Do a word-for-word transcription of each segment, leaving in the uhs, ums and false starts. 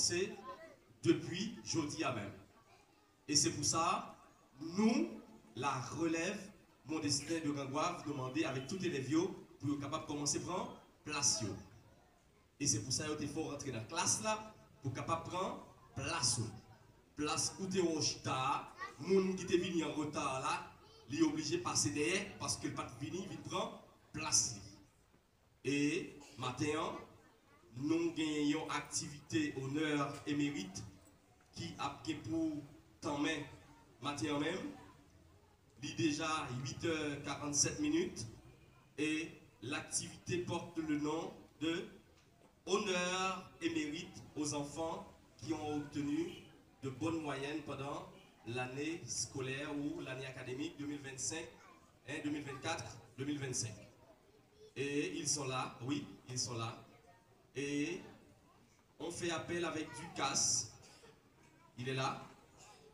Se depi jodi a menm. E se pou sa, nou, la relève Mon Destin de Grand Goâve, nou mande avèk tout elèv yo pou yo kapab kòmanse pran plas yo. E se pou sa yo te fè w rantre nan klas la, pou kapab pran plas ou. Plas ou te wè w chita a, moun ki te vini an reta la, li oblije pase dèyè paske l pa t vini vin pran plas li. E maten an, nou genyen yon aktivite onè e merit ki ap gen pou tanmen maten an menm. Li deja uit è karannsèt minit e l'activité porte le nom de Honneur et mérite aux enfants qui ont obtenu de bonnes moyennes pendant l'année scolaire ou l'année académique deux mille vingt-cinq, hein, deux mille vingt-quatre, deux mille vingt-cinq. Et ils sont là, oui, ils sont là. Et on fait appel avec Ducasse. Il est là.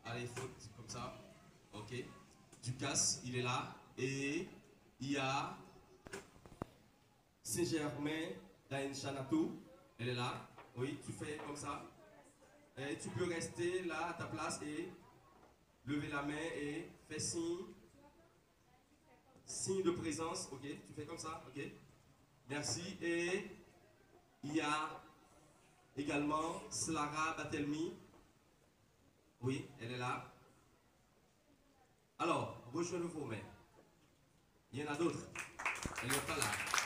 Allez, faute, comme ça. Ok. Ducasse, il est là. Et il y a Saint-Germain, Daïn Chanatou. Elle est là. Oui, tu fais comme ça. Et tu peux rester là à ta place et lever la main et faire signe. Signe de présence, ok. Tu fais comme ça, ok. Merci. Et il y a également Slara Batelmi. Oui, elle est là. Alors, rejoignez-vous, mais il y en a d'autres. Elle n'est pas là.